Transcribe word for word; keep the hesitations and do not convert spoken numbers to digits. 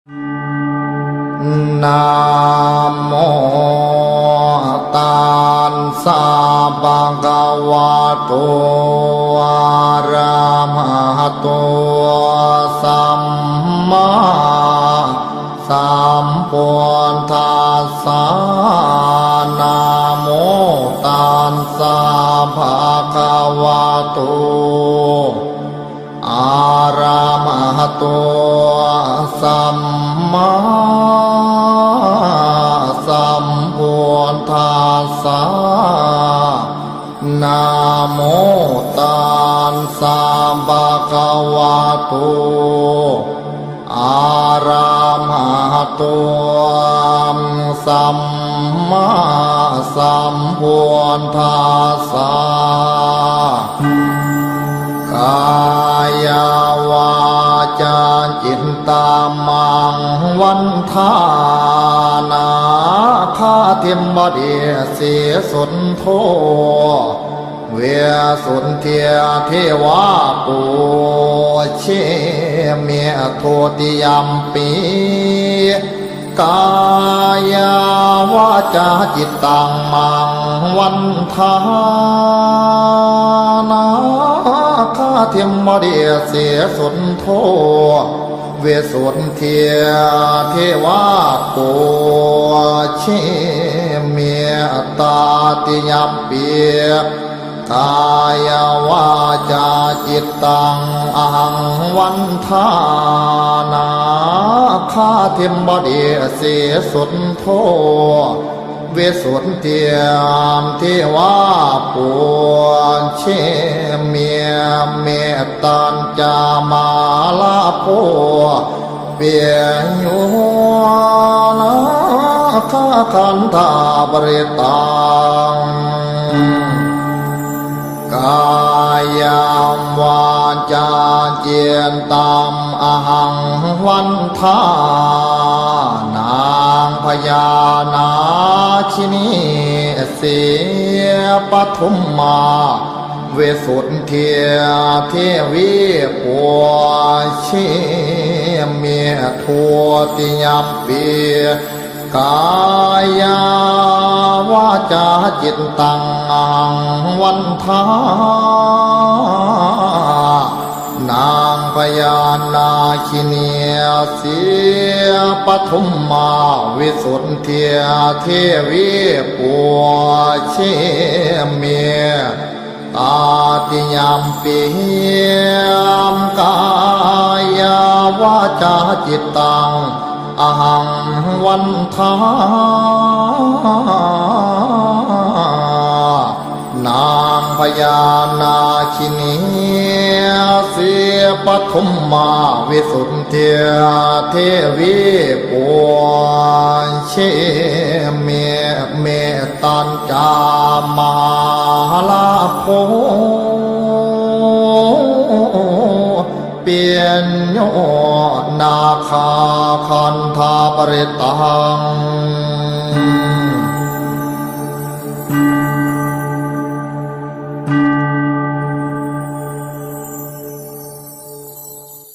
Namo tassa bhagavato arahato sammāsambuddhassa. Namo tassa bhagavato arahato sammāsambuddhassa. Namo tassa bhagavato arahato sammāsambuddhassa. Kāyavācācittaṃ maṃ vandāna khātimādi sīsuddho visuddhijīvā devā pūjemi dutiyampi. Kāyavācācittaṃ maṃ vandāna khātimādi sīsuddho visuddhijīvā pūjemi tatiyampi. Kāyavācācittaṃ ahaṃ vandāna khātimādi sīsuddho visuddhijīvā pūjemi. Mettañca mārā piyyo nāgakhandhaparittaṃ. Kāyavācācittaṃ ahaṃ vandānaṃ bhayānāshinī sīpadummā visuddhijīvā devā pūjemi dutiyampi. Kāyavācācittaṃ ahaṃ vandānaṃ bhayānāshinī sīpadummā visuddhijīvā devā pūjemi tatiyampi. Kāyavācācittaṃ ahaṃ vandānaṃ bhayānāshinī sīpadummā visuddhijīvā devā pūjemi. Mettañca mārā piyyo nāgakhandhaparittaṃ.